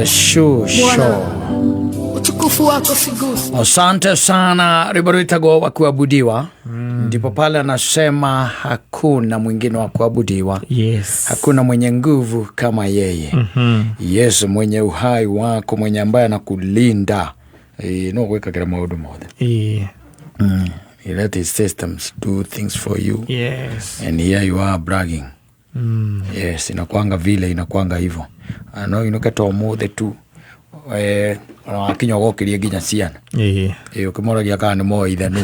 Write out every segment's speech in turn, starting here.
Shusho. Utukufu wako sigusi. Asante sana. Rwimbo rwitagwo wa kuabudiwa. Ndipo pale anasema hakuna mwingine wa kuabudiwa. Hakuna mwenye nguvu kama yeye. Yesu mwenye uhai wako, mwenye ambaye anakulinda. No gwikagĩra maũndũ mothe. He let his systems do things for you. And here you are bragging. Yes, inakwanga vile, inakwanga hivyo. No inuke to ũmũthĩ tu, ona wakinya ũgokirie nginya ciana. Ĩ ũkĩmoragia kana nĩ moĩ ithe nũ.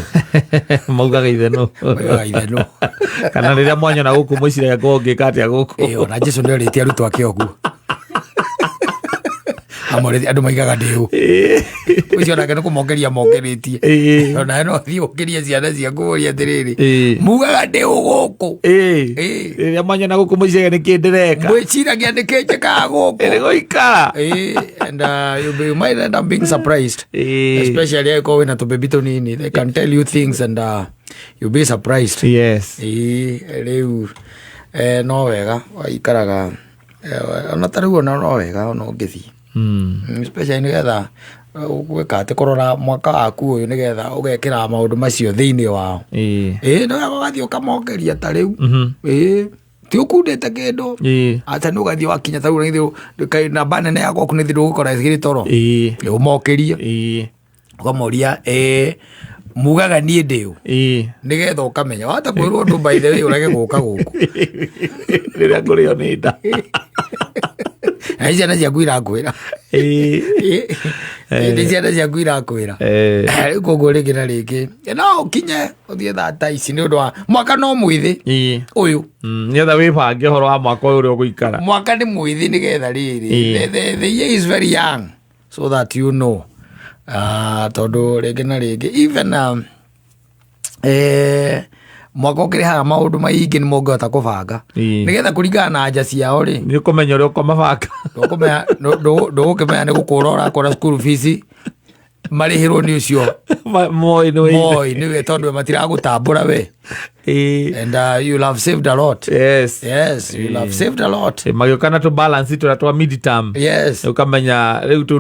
Maugaga ithe nũ. Moigaga ithe nũ. Kana rĩrĩa mwanyona gũkũ mwĩciragia ngorwo ngĩka atĩa gũkũ. Ĩ ona Jesu nĩ orĩtie arutwo ake ũguo. Amorĩtie andũ maigaga ndĩ ũ. Ũcio nake nĩ kũmongeria mongeretie. Onawe no ũthiĩ ũkĩrie ciana ciaku ũrie atĩrĩrĩ, mugaga ndĩ ũ gũkũ? Rĩrĩa mwanyona gũkũ mwĩciragia nĩkĩ ndĩreka. Mwĩciragia nĩkĩ njĩkaga gũkũ? Ĩrĩ gũikara. And you might end up being surprised. Especially angĩkorwo wĩna tũbebi tũnini. They can tell you things and you'll be surprised. Rĩu no wega waikaraga, ona ta rĩu ona no wega ona ũngĩthiĩ. Especially nĩgetha gwĩka atĩ kũrora mwaka waku ũyũ nĩgetha ũgekĩra maũndũ macio thĩinĩ wao. Ĩ no wega ũgathiĩ ũkamongeria ta rĩu. Ti ũkundĩte kĩndũ. Acha nĩ ũgathiĩ wakinya ta rĩu nĩ namba nene ya gwaku nĩ thĩ ndũgũkora ĩkĩrĩ toro. Ũmokĩrie. Ũkamoria, mugaga niĩ ndĩ ũ? Nĩgetha ũkamenya. Wahota kwĩrwo ũndũ by the way ũrege gũka gũkũ. Rĩrĩa ngũrĩo nĩ nda. Na ciana ciaku irakwĩra. Nĩ ciana ciaku irakwĩra. Rĩu koguo rĩngĩ na rĩngĩ no ũkinye ũthiĩ thaa ta ici nĩ ũndũ wa mwaka no mwĩthĩ ũyũ. Nĩgetha wĩbange ũhoro wa mwaka ũyũ ũrĩa ũgũikara. Mwaka nĩ mwĩthĩ nĩgetha rĩrĩ. The year is very young so that you know. Tondũ rĩngĩ na rĩngĩ even mwaka ũkĩrĩhaga maũndũ maingĩ nĩ mũngĩhota kũbanga. Nĩgetha kũringana na anja ciao rĩ. Nĩ ũkũmenya ũrĩa ũkũmabanga. Ndũgũkĩmenya nĩ gũkũra ũrakũra school fees marĩhĩrwo nĩ ũcio. Moi nĩ we. Moi nĩwe tondũ matiragũtambũra we. And you'll have saved a lot. Yes, you'll have saved a lot. Magĩũka na tũ balance tũrĩa twa mid-term. Ũkamenya rĩu tũ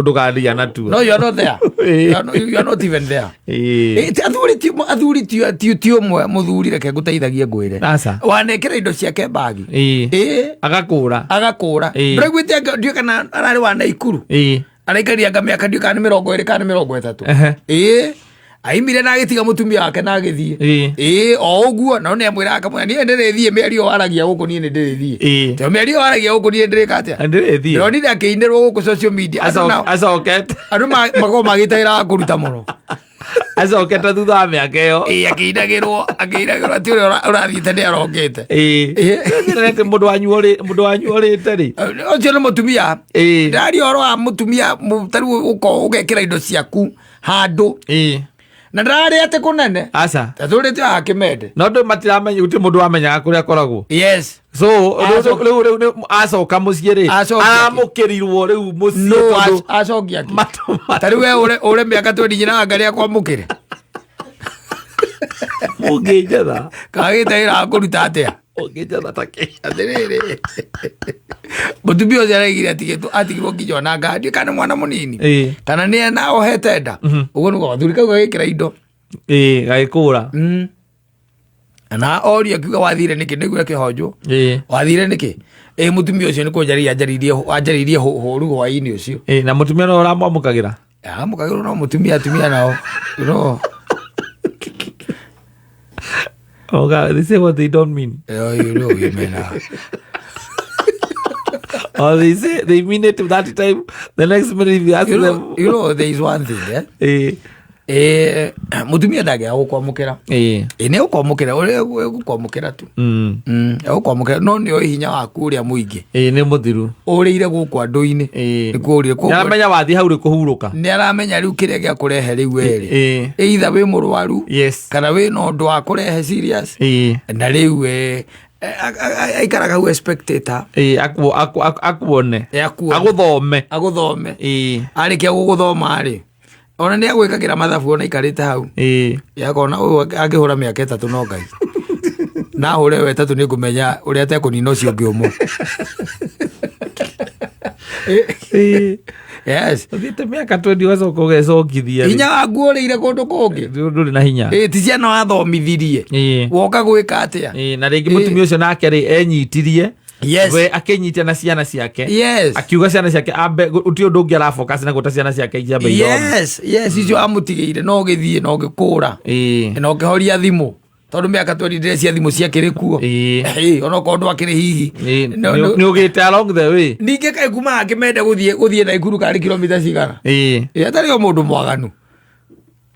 ndũkaria natuo. No, you are not there. You are not even there. Ti athuri ti ũmwe mũthuri reke ngũteithagie ngwĩre. Aca. Wanekĩra indo ciake mbagi. Agakũra. Agakũra. Ndũraiguĩte anga ndiũĩ kana ararĩ wa Naikuru. Araikarire anga mĩaka ndiũĩ kana nĩ 20 kana nĩ 30. Aimire na agĩtiga mũtumia wake na agĩthiĩ. O ũguo, no nĩ amwĩraga akamwĩra, niĩ ndĩrĩthiĩ mĩario waragia gũkũ, niĩ nĩ ndĩrĩthiĩ. Tondũ mĩario waragia gũkũ, niĩ ndĩrĩka atĩa? Ndĩrĩthiĩ. Ndĩronire akĩinĩrwo gũkũ social media. Andũ nao- Acokete. Andũ makoragwo magĩtahĩra kũruta mũno. Acokete thutha wa mĩaka ĩyo. Akĩinagĩrwo atĩ ũrĩa ũrathiĩte nĩ arokĩte. Nĩ mũndũ wanyu orĩte rĩ. Ũcio nĩ mũtumia. Ndĩraria ũhoro wa mũtumia, ta rĩu ũgekĩra indo ciaku handũ. Na ndararĩ atĩ kũnene. Aca. Ta tũrĩte haha Kĩmende. No andũ matiramenya, gũtirĩ mũndũ wamenyaga kũrĩa akoragwo. So, rĩu nĩ acoka mũciĩ rĩ, Acokia kĩ? aramũkĩrirwo rĩu mũciĩ No, tondũ acokia kĩ? Matũ ma- Ta rĩu we ũre mĩaka twendi nyina wa Ngai akwamũkĩre. Ũngĩnjetha. Kagĩte wĩra wa kũruta atĩa? Ũngĩnjetha ta kĩ? Atĩrĩrĩ. Mũtumia ũcio araigire atigirwo nginya ona ngari, kana mwana mũnini. Kana nĩ ena ohete nda. Ũguo nĩguo gathuri kau gagĩkĩra indo. Gagĩkũra. Na oria akiuga wathire nĩkĩ? Nĩguo akĩhonjwo. Wathire nĩkĩ? Mũtumia ũcio nĩ kũnjarĩria anjarĩirie hũru hwaĩ-inĩ ũcio. Na mũtumia no ũramwamũkagĩra? Amũkagĩrwo no mũtumia, atumia nao. You know. Oh God, they say what they don't mean. You know, you mean, Or they say they mean it that time. The next minute if you ask You know, them, you know, there is one thing, Mũtumia ndangĩaga gũkwamũkĩra. Nĩ egũkwamũkĩra, ũrĩa egũkwamũkĩra tu. Egũkwamũkĩra, no nĩ oĩ hinya waku ũrĩa mũingĩ. Nĩ mũthiru. Ũrĩire gũkũ andũ-inĩ. Nĩkuo ũrĩire. Koguo Nĩ aramenya wathiĩ hau rĩ kũhurũka. Nĩ aramenya rĩu kĩrĩa gĩa kũrehe rĩu werĩ. Either wĩ mũrwaru, kana wĩ na ũndũ wa kũrehe serious. Na rĩu, aikaraga hau spectator. Akuone. Akuone. Agũthome. Agũthome. Arĩkia gũgũthoma rĩ, ona nĩ agwĩkagĩra mathabu ona aikarĩte hau. Akona ũyũ angĩhũra mĩaka 3 no Ngai. Na ahũre we 3 nĩ ngũmenya ũrĩa atekũnina ũcio ũngĩ ũmwe. Yes. Ũthiĩte mĩaka 20 ũgacoka ũgecokithia. Hinya waku ũrĩire kũndũ kũngĩ. Ndũrĩ na hinya. Ti ciana wathomithirie. Woka gwĩka atĩa? Na rĩngĩ mũtumia ũcio nake rĩ enyitirie. Yes. We akĩnyitia na ciana ciake. Yes. Akiuga ciana ciake ambe gũtirĩ ũndũ ũngĩ arafocus na gwĩta ciana ciake ciambe ithome. Yes, icio amũtigĩire no gĩthiĩ no gĩkũra. Na ũkĩhoria thimũ tondũ mĩaka 20 ndĩrecia thimũ ciakĩrĩ kuo. Onokorwo ndwakĩrĩ hihi. Nĩ ũgĩte along the way. Ningĩ kaĩ kuma akĩmende gũthiĩ Naikuru karĩ kilomita cigana? Atarĩ o mũndũ mwaganu.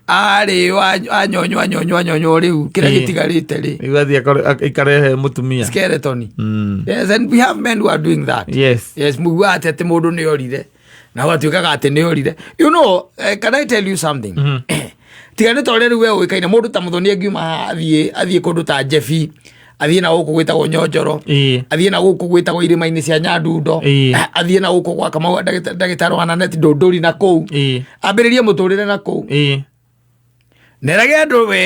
Arĩ anyonywo anyonywo anyonywo rĩu kĩrĩa gĩtigarĩte rĩ. Rĩu athiĩ ikarehe mũtumia. Skeleton. Yes, and we have men who are doing that. Yes. Yes, mũiguaga atĩ mũndũ nĩ orire. Na gwatuĩkaga atĩ nĩ orire. You know, can I tell you something? Tiga nĩ ta ũrĩa rĩu we ũĩkaine mũndũ ta Mũthoni angiuma haha athiĩ kũndũ ta Njebi, athiĩ na gũkũ gwĩtagwo Nyonjoro, athiĩ na gũkũ gwĩtagwo irĩma-inĩ cia Nyandundo, athiĩ na gũkũ gwa Kamau ndagĩtarĩ wa Naneti Ndũndũri na kũu, ambĩrĩrie mũtũrĩre na kũu. Nerage andũ we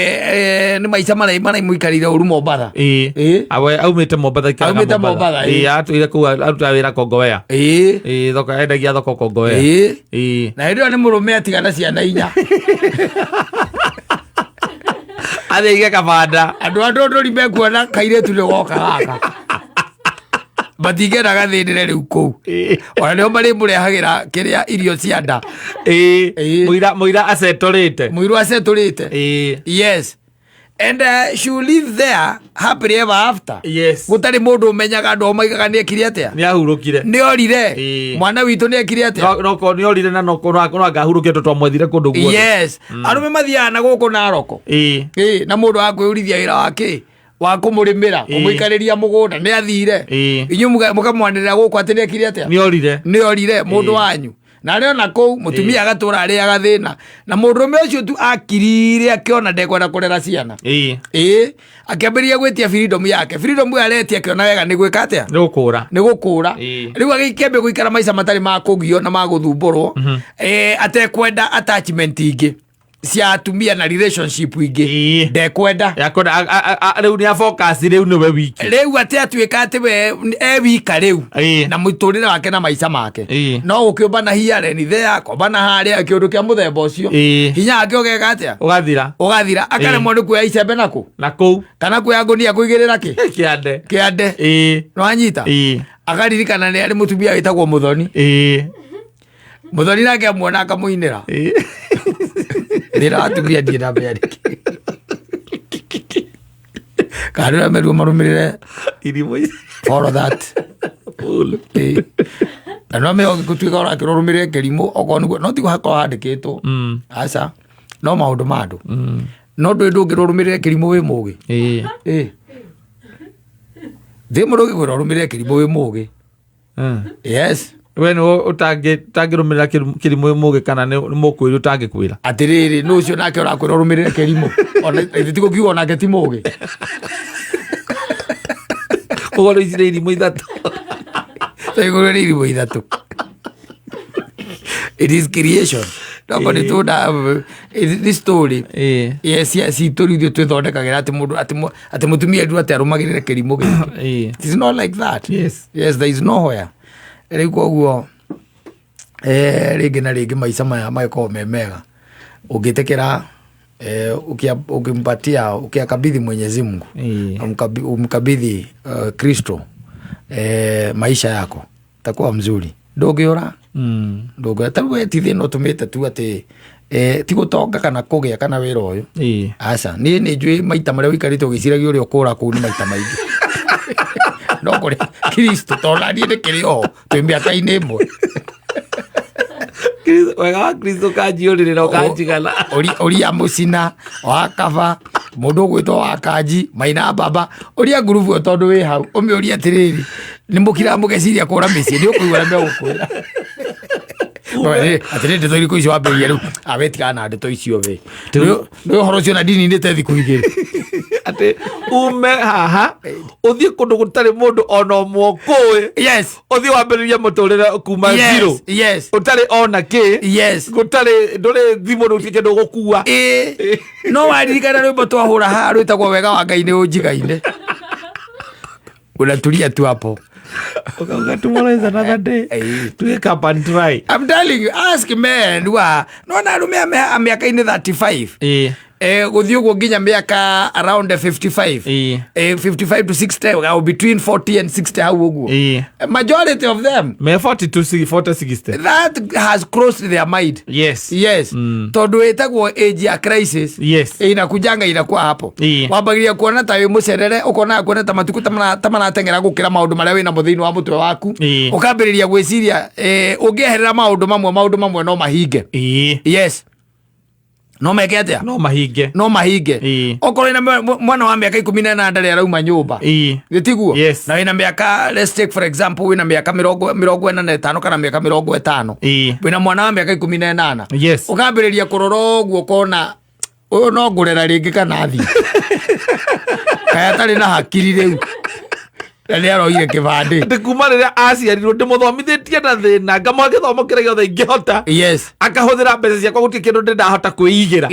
nĩ maica marĩa maraimũikarĩire ũru Mombatha. Awe aumĩte Mombatha ikaraga Aumĩte Mombatha, Atũire kũu arutaga wĩra Kongowea. Thoko endagia thoko Kongowea. Na hĩndĩ ĩyo nĩ mũrũme atigana ciana inya. Athiĩ aige kabanda. Andũ a Ndũndũri mekuona kairĩtu nĩ goka gaka. Matingĩenda gathĩnĩre rĩu kũu. Ona nĩo marĩmũrehagĩra kĩrĩa irio cia nda. Mũira acetũrĩte. Mũirũ acetũrĩte. Yes. And she will live there happily ever after. Yes. Gũtarĩ mũndũ ũmenyaga andũ maigaga nĩ ekire atĩa. Nĩ ahurũkire. Nĩ orire. Mwana witũ nĩ ekire atĩa. No nĩ orire na no angahurũkire tondũ twamwethire kũndũ guothe. Yes. Arũme mathiaga na gũkũ Naroko. Na mũndũ wa kwĩũrithia wĩra wake wa kũmũrĩmĩra, kũmũikarĩria mũgũnda nĩ athire. Inyuĩ mũkamwanĩrĩra gũkũ atĩ nĩ ekire atĩa. Nĩ orire. Nĩ orire mũndũ wanyu. Na arĩ ona kũu mũtumia agatũra arĩaga thĩna. Na mũndũrũme ũcio tu akirire akĩona ndekwenda kũrera ciana. Akĩambĩrĩria gwĩtia freedom yake. Freedom ĩyo aretia akĩona wega nĩ gwĩka atĩa? Nĩ gũkũra. Nĩ gũkũra. Rĩu agĩkĩambia gũikara maica matarĩ ma kũgio na ma gũthumbũrwo. Atekwenda attachment ingĩ cia atumia na relationship ingĩ. Ndekwenda. Yakwenda rĩu nĩ afocus rĩu nĩwe wiki. Rĩu atĩ atuĩka atĩ we e wika rĩu. Na mũtũrĩre wake na maica make. No gũkĩũmbana here ni there, kũmbana harĩa kĩũndũ kĩa mũthemba ũcio. Hinya wake ũgeka atĩa? Ũgathira. Ũgathira. Akaremwo nĩ kuoya icembe nakũ? Na kũu. Kana kuoya ngũnia kũigĩrĩra kĩ? Kĩande. Kĩande. Nĩwanyita? Akaririkana nĩ arĩ mũtumia wĩtagwo Mũthoni. Mũthoni nake amuona akamũinĩra. Thĩna wa atumia ndirĩ na mbĩa rĩngĩ. Kana rĩrĩa merirwo marũmĩrĩre Irimũ ici. Follow that. Na no meo gũtuĩka ũrakĩrwo ũrũmĩrĩre kĩrimũ okorwo nĩguo no tiguo hakorwo handĩkĩtwo. Aca. No maũndũ ma andũ. No ndũĩ ndũngĩrwo ũrũmĩrĩre kĩrimũ wĩ mũgĩ. Thĩ mũndũ ũngĩkwĩra ũrũmĩrĩre kĩrimũ wĩ mũgĩ. Yes. We nĩ ũtangĩrũmĩrĩra kĩrimũ wĩ mũgĩ kana nĩ mũkwĩri ũtangĩkwĩra? Atĩrĩrĩ, nũ ũcio nake ũrakwĩra ũrũmĩrĩre kĩrimũ? Ona ithe ti gũkiuga onake ti mũgĩ. Ũguo rĩu ici nĩ irimũ ithatũ. Igũrũ nĩ irimũ ithatũ. It is creation. No ko nĩ tũnda, this story. Yes, yes, itũ rĩu ithuĩ twĩthondekagĩra atĩ mũndũ, atĩ mũtumia rĩu atĩ arũmagĩrĩre kĩrimũ gĩkĩ. It is not like that. Yes. Yes, there is nowhere. Rĩu koguo, rĩngĩ na rĩngĩ maica maya magĩkoragwo me mega. Ũngĩtĩkĩra, ukimpatia, ukiakabidhi Mwenyezi Mungu, umkabidhi Kristo, maisha yako takuwa mzuri. Ndũngĩũra. Ndũngĩũra. Ta we ti thĩna ũtũmĩte tu atĩ, ti gũtonga kana kũgĩa kana wĩra ũyũ. Aca, niĩ nĩ njũĩ maita marĩa ũikarĩte ũgĩciragia ũrĩa ũkũra kũu nĩ maita maingĩ. No kũrĩ Kristo, tondũ na niĩ ndĩkĩrĩ oho, twĩ mĩaka-inĩ ĩmwe. Wega wa Kristo ũkanjiũrĩrĩra ũkanjigana. Ũria mũcina, wa kaba, mũndũ ũgwĩtwo wa kanji, maina baba, ũria ngurubu ĩyo tondũ wĩ hau, ũmĩũrie atĩrĩrĩ, nĩ mũkiraga mũgeciria kũra mĩciĩ, nĩ ũkũigua ũrĩa megũkwĩra. Atĩrĩrĩ, ndeto irĩkũ icio wambĩrĩria rĩu? Ah, we tigana na ndeto icio we. Nĩ ũhoro ũcio na ndininĩte thikũ igĩrĩ. Atĩ ume haha, ũthiĩ kũndũ gũtarĩ mũndũ ona ũmwe ũkũĩ. Yes. Ũthiĩ wambĩrĩrie mũtũrĩre kuma Yes, zero. yes. Ũtarĩ ona kĩ. Yes. Gũtarĩ, ndũrĩ thimũ ndũtuĩke kĩndũ ũgũkua. No waririkana rwĩmbo twahũra haha rwĩtagwo Wega wa Ngai nĩ ũnjigaine. Unatulia tu hapo. Ukauga tomorrow is another day. Ĩĩ. To wake up and try. I'm telling you, ask men who are nona arume a mĩaka-inĩ 35, Ĩĩ. gũthiĩ ũguo nginya mĩaka around 55, Ĩĩ. 55 to 60 or between 40 and 60 hau ũguo. Ĩĩ. Majority of them, Me 40 to 40 60. that has crossed their mind. Yes. Yes, tondũ ĩtagwo age ya crisis. Inakujanga, inakuwa hapo. Wambagĩrĩria kuona ta wĩ mũcerere, ũkonaga kuona ta matukũ ta marateng'era gũkĩra maũndũ marĩa wĩnamo thĩinĩ wa mũtwe waku. Ũkambĩrĩria gwĩciria, ũngĩeherera maũndũ mamwe no mahinge. Yes, no meke atĩa? No mahinge. No mahinge. Okorwo ina mwana wa mĩaka 18 ndarĩ arauma nyũmba, gĩtiguo? Yes. Na wĩna mĩaka, let's take for example, wĩna mĩaka 45 kana mĩaka 50, wĩna mwana wa mĩaka 18, ũkambĩrĩria kũrora ũguo, ũkona ũyũ no ngũrera rĩngĩ kana athiĩ, kaya atarĩ na hakiri rĩu na nĩ aroire kĩbandĩ. Atĩ kuma rĩrĩa aciarirwo ndĩmũthomithĩtie na thĩna, ngamũhe gĩthomo kĩrĩa gĩothe ingĩhota, akahũthĩra mbeca ciakwa, gũtirĩ kĩndũ ndĩ ndahota kwĩigĩra,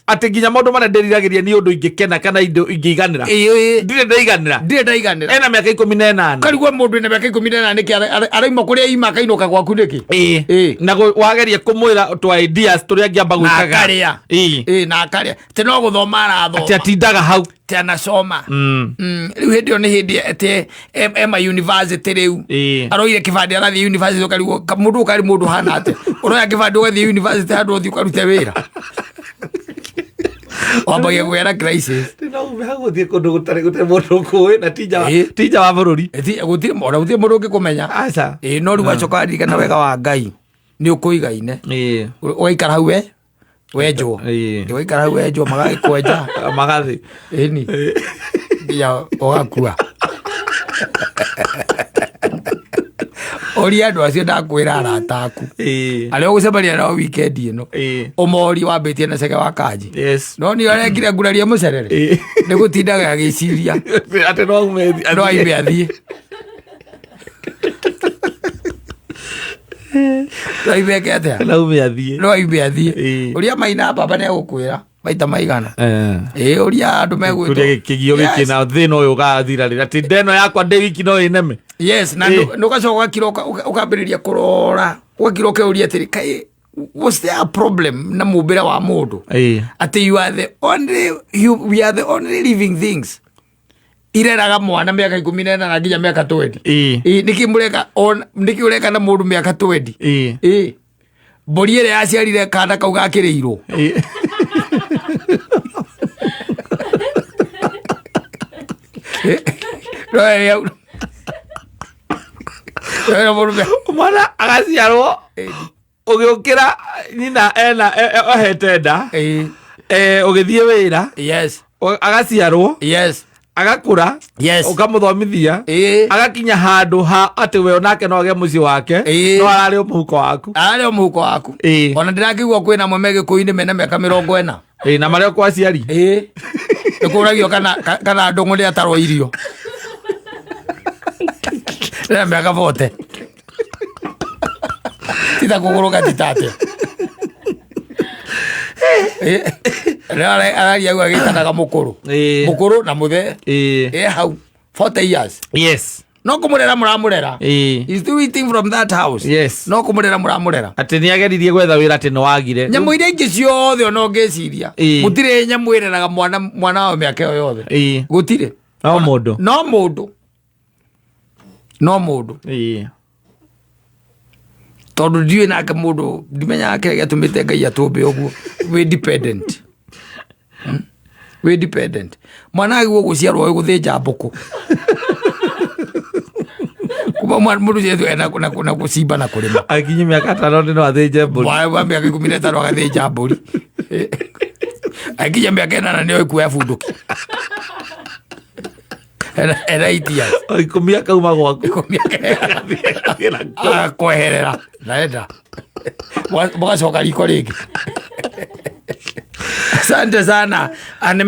atĩ nginya maũndũ marĩa ndĩriragĩria nĩ ũndũ ingĩkena kana indo ingĩiganĩra, ndirĩ ndaiganĩra. Ndirĩ ndaiganĩra. Ena mĩaka 18. Karigwo mũndũ wĩna mĩaka 18 nĩkĩ araima kũrĩa ima akainũka gwaku nĩkĩ? Na wageria kũmwĩra twa ideas tũrĩa angĩamba Na gwĩkaga. akarĩa. Na akarĩa atĩ no gũthoma Atĩ arathoma. atindaga hau. Atĩ anacoma. Rĩu hĩndĩ ĩyo nĩ hĩndĩ atĩ ema university rĩu. Aroire kĩbandĩ, arathiĩ university, ũkarigwo mũndũ ũkarĩ mũndũ hana atĩa ũroya kĩbandĩ ũgathiĩ university handũ ũthiĩ ũkarute wĩra, wambagia kũgĩa na crisis. No ume hau ũthiĩ kũndũ gũtarĩ mũndũ ũkũĩ na ti nja wa bũrũri. Gũtirĩ, ona gũtirĩ mũndũ ũngĩkũmenya. Aca. Ĩ, no rĩu wacoka waririkana wega wa Ngai nĩ ũkũigaine, ũgaikara hau we wenjwo. Ũgaikara hau wenjwo, magagĩkwenja. Magathĩ. Ĩni, nginya ũgakua. Ũria andũ acio ndakwĩra, arata aku arĩa ũgũcemania nao weekend ĩno, ũmori wambĩtie na cege wa kanji. No nĩ arekire nguraria mũcerere, nĩ gũtindaga agĩciria atĩ no aume. No aime athiĩ, no aime eke atĩa? No aume athiĩ. No aime athiĩ. Ũria maina baba nĩ egũkwĩra maita maigana. Ĩ, ũria andũ megwĩtwo. Kũrĩa kĩgio gĩkĩ na thĩna ũyũ ũgathira rĩ, atĩ ndeno yakwa ndĩ wiki no ĩneme. Yes, na nĩ ũgacoka ũgakira, ũkambĩrĩria kũrora, ũgakira ũkeuria atĩrĩ, kaĩ what's there a problem na mũmbĩre wa mũndũ, atĩ you are the only you, we are the only living things ireraga mwana mĩaka 18 nginya mĩaka 20. Ĩ, nĩkĩ mũreka nĩkĩ ũreka na mũndũ mĩaka 20? Ĩ, mbũri ĩrĩa yaciarire kana kau gakĩrĩirwo. No ĩrĩa mũndũ Mwana agaciarwo, ũgĩũkĩra nyina ena ohete nda. Ũgĩthiĩ wĩra, agaciarwo, agakũra, ũkamũthomithia, agakinya handũ ha atĩ we onake no agĩe mũciĩ wake, no ararĩ o mũhuko waku. Ararĩ o mũhuko waku. Ona ndĩrakĩigua kwĩna amwe me gĩkũyũ-inĩ mena mĩaka 40. Ĩ, na marĩ o kwa aciari. Ĩ, nĩkũragio kana ndũng'ũ nĩ atarwo irio na mĩaka 40, tita kũgũrũka tita atĩa. Araria au agĩtanaga mũkũrũ. Mũkũrũ na mũthee. Ĩ, hau 40 years. No kũmũrera mũramũrera. He's still eating from that house. No kũmũrera mũramũrera. Atĩ nĩ ageririe gwetha wĩra, atĩ nĩ wagire. Nyamũ iria ingĩ ciothe ona ũngĩciria, gũtirĩ nyamũ ĩreraga mwana wayo mĩaka ĩyo yothe. Gũtirĩ. No mũndũ. No mũndũ, no mũndũ. Tondũ ndiũĩ nake mũndũ, ndimenyaga kĩrĩa gĩatũmĩte Ngai atũmbe ũguo wĩ dependent. Wĩ dependent, mwana agĩrĩirwo gũciarwo wĩ gũthĩnja mbũkũ kuma mũndũ ciethu na gũcimba na kũrĩma. Akinyi mĩaka 5 nĩ no athĩnje mbũri. Mwana wa mĩaka 15 agathĩnja mbũri, akinya mĩaka 8 nĩoĩ kuoya bunduki. Ena 8 years. O 10 akauma gwaku. 10 agakweherera naenda, mũgacoka riko rĩngĩ. Asante sana. Nĩ